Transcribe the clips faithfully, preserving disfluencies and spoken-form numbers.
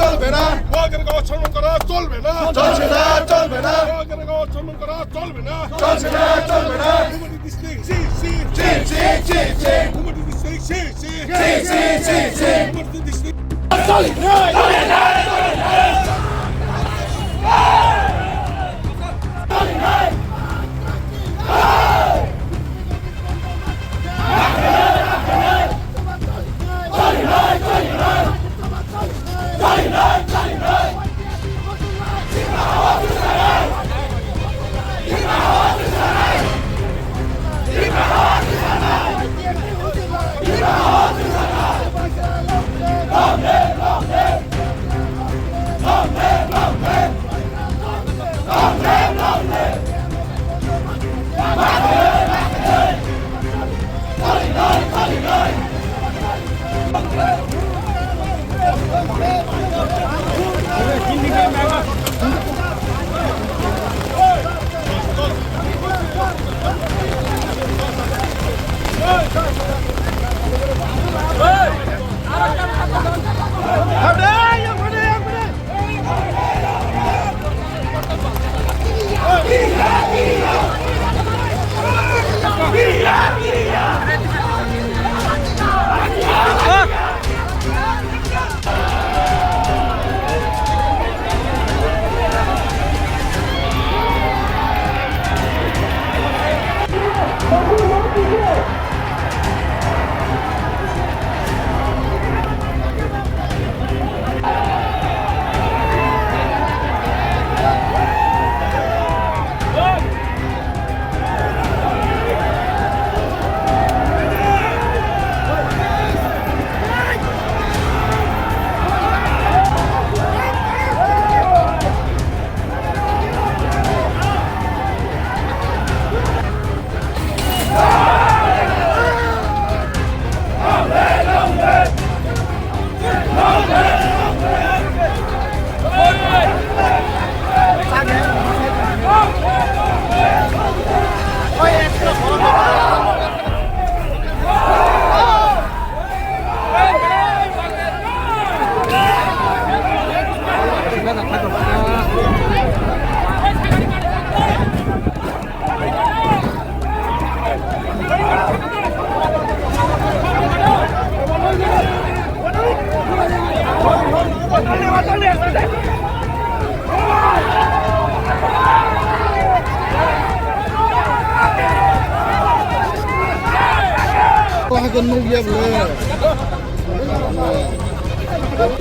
চলবে না। মহাখালীকে অসম্মান করা চলবে না। চলছে না, চলবে না। মহাখালীকে অসম্মান করা চলবে না। চলছে না, চলবে না। ঘুমাতে দিস নে, ছি, ছি। ছি, ছি, ছি, ছি। ঘুমাতে দিস নে, ছি, ছি। ছি, ছি, ছি, ছি। ঘুমাতে দিস নে।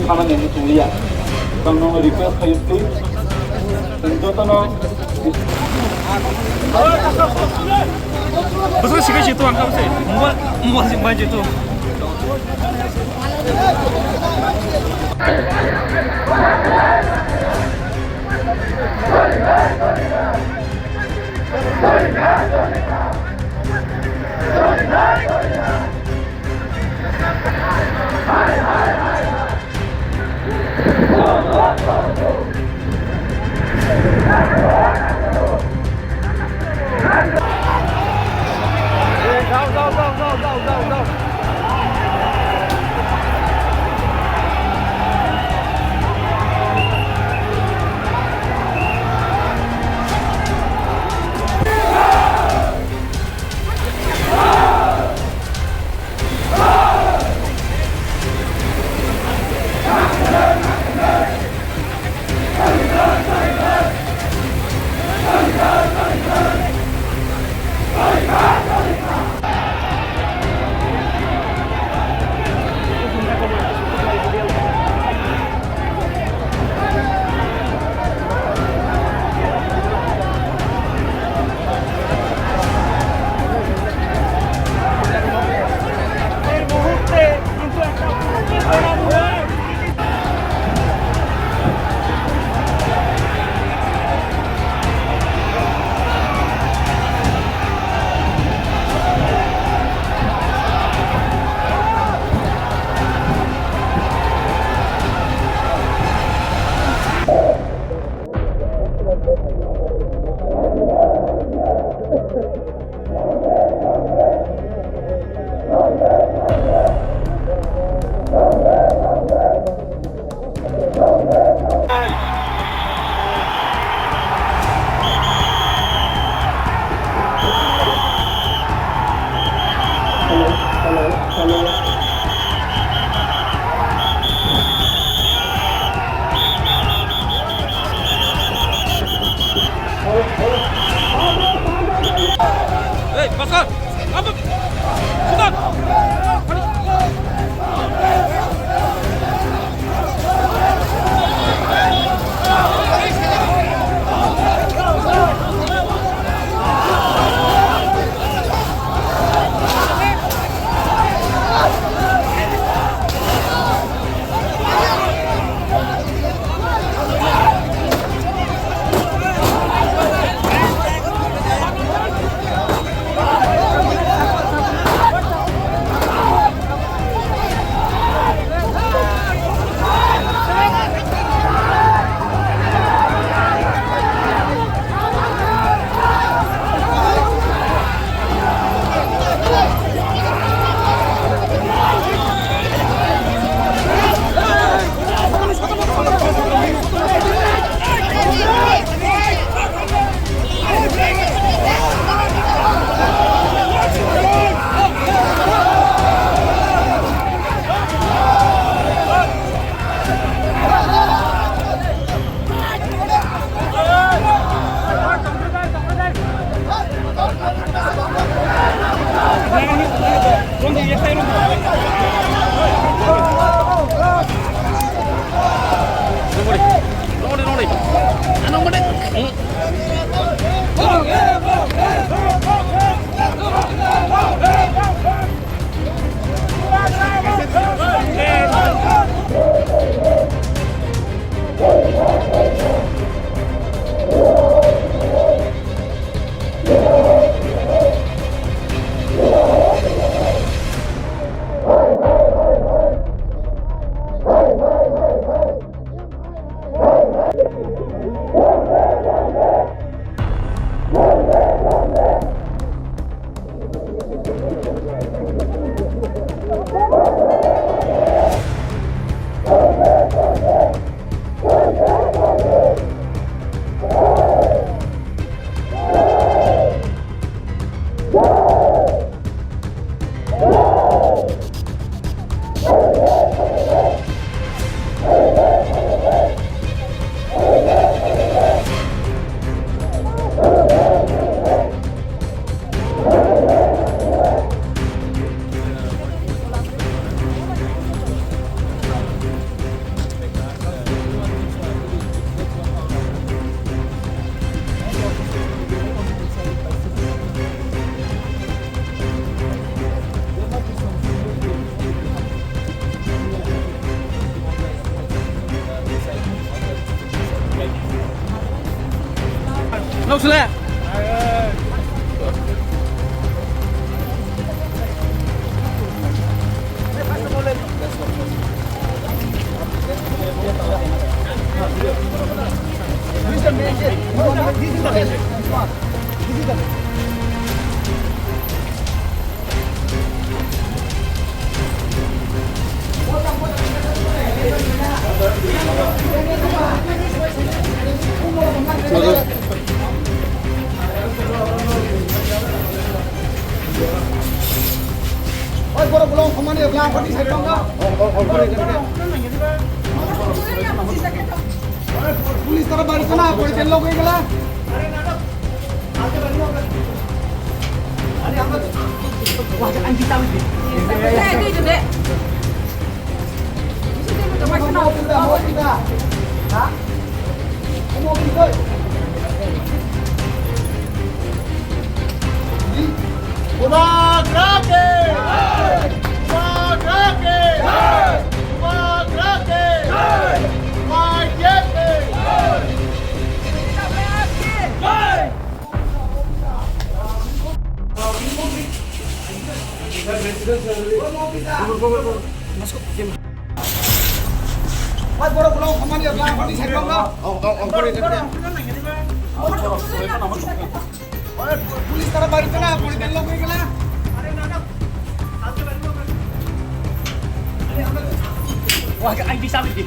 Hamani ni tunglia. Tangno request khayo please. Tang jotono. Bwswk sikai si tuang kha se. Mobile, mobile si bai tu. Oi, borok bolong thangmani, bwla angkor ni side tongkha. Police tara bari kana, police logo gela. Bubagra ki! Bubagra ki! Bubagra ki! Y J P! Oi, borok bolong thangmani, bwla angkor ni side tongkha. Oi, police tara bari kana, police logo gela. Wah, ang bisa, bisa.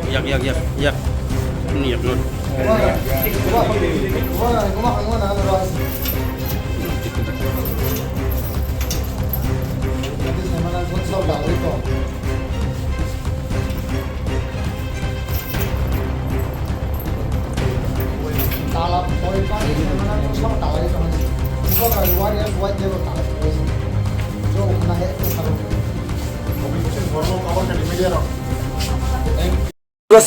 Yak, yak, yak, yak. Ini yak, not.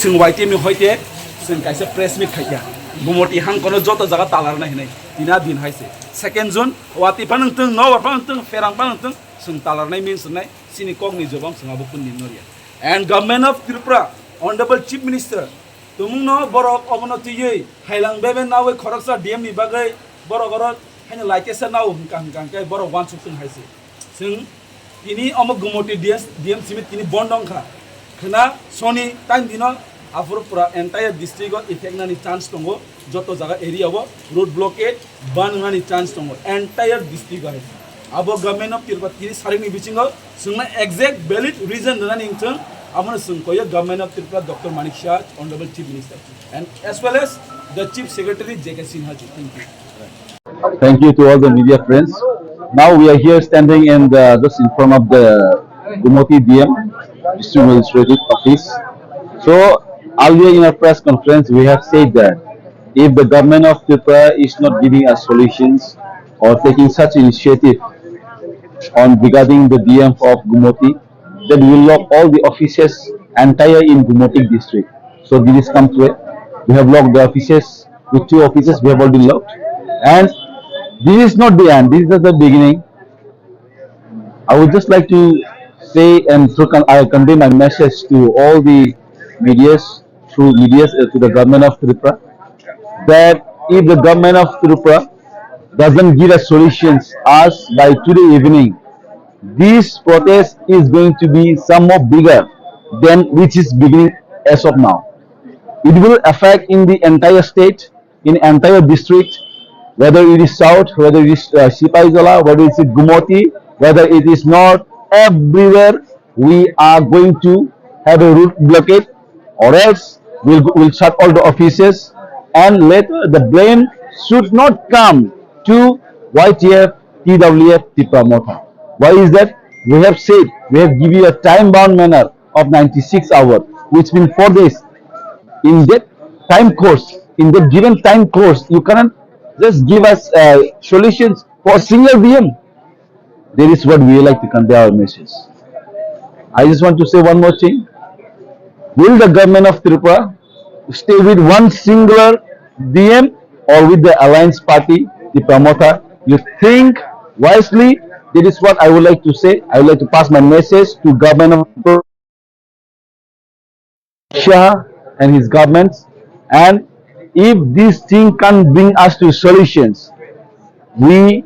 Chwng Y T M ni hoite chwng kaisa press meet khaikha. Gumoti hangkono joto jaga talarnai hinwi tina din hai se. Second June, wati phano wngtwng, nobar phano wngtwng, pherang phano wngtwng, chwng talarnai min swngnai, chini kokni jobam chwng abo kun din norya. And Government of Tripura, Honorable Chief Minister, tumungno borok obono twiwi hailang bebe nawi khoroksa D M ni bagwi borok oro haino laitesa nao hwnkha hwnkha hwnkhe borok uansuk tong hai se. Chwng tini omo Gumoti D S, D M simi tini bondo wngkha. Khwna soni time dino aphuru pura entire district o effect nani chance tongo, joto jaga area o road blockade ban wngnani chance tongo entire district o hai. Abo Government of Tripura tini sarikni bisingo chwngno exact valid reason rwnani wngthwng, abono chwng koyo Government of Tripura, Doctor Manik Saha, Honorable Chief Minister, and as well as the Chief Secretary J K Sinha ji. Thank you. Thank you to all the media friends. Now we are here standing in the, just in front of the Gumoti D M, District Magistrate Office. So earlier in our press conference, we have said that if the government of Tripura is not giving us solutions or taking such initiative on regarding the D M of Gumoti, then we will lock all the offices entire in Gumoti district. So this is come to it. We have locked the offices. With two offices we have already locked. And this is not the end. This is just the beginning. I would just like to say and to con-, I convey my message to all the medias, through medias, uh, to the government of Tripura, that if the government of Tripura doesn't give us solutions as by today evening, this protest is going to be some more bigger than which is beginning as of now. It will affect in the entire state, in entire district, whether it is South, whether it is, uh, Sipaijala, whether it is Gumoti, whether it is North, everywhere we are going to have a road blockade, or else we'll, we'll shut all the offices, and later the blame should not come to Y T F, T W F, Tipra Motha. Why is that? We have said, we have given you a time-bound manner of ninety-six hours, which means four days. In that time course, in that given time course, you cannot just give us, uh, solutions for a single D M. That is what we like to convey our message. I just want to say one more thing. Will the government of Tripura stay with one singular D M or with the alliance party, Tipra Motha? You think wisely. That is what I would like to say. I would like to pass my message to government of Shah and his governments. And if this thing can't bring us to solutions, we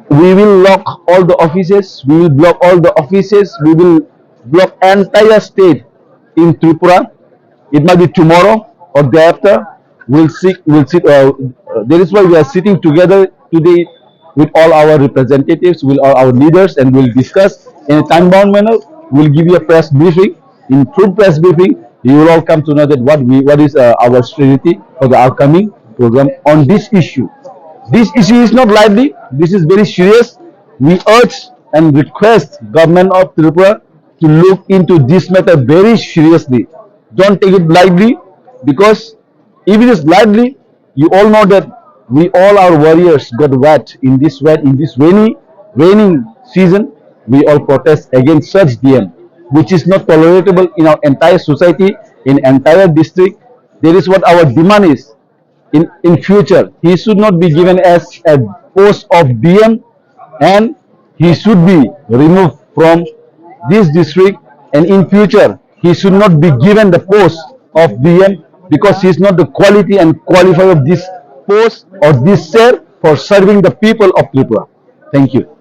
we will lock all the offices, we will block all the offices, we will block entire state in Tripura. It might be tomorrow or day after. We'll sit, we'll sit, uh, uh, that is why we are sitting together today with all our representatives, with all our leaders, and we'll discuss in a time-bound manner. We'll give you a press briefing. In full press briefing, you will all come to know that what we, what is, uh, our strategy for the upcoming program on this issue. This issue is not lightly. This is very serious. We urge and request government of Tripura to look into this matter very seriously. Don't take it lightly, because if it is lightly, you all know that we all are warriors got wet in this wet, in this rainy, raining season. We all protest against such D M, which is not tolerable in our entire society, in entire district. That is what our demand is. In, in future, he should not be given as a post of D M, and he should be removed from this district, and in future he should not be given the post of D M because she is not the quality and qualify of this post or this chair for serving the people of Tripura. Thank you.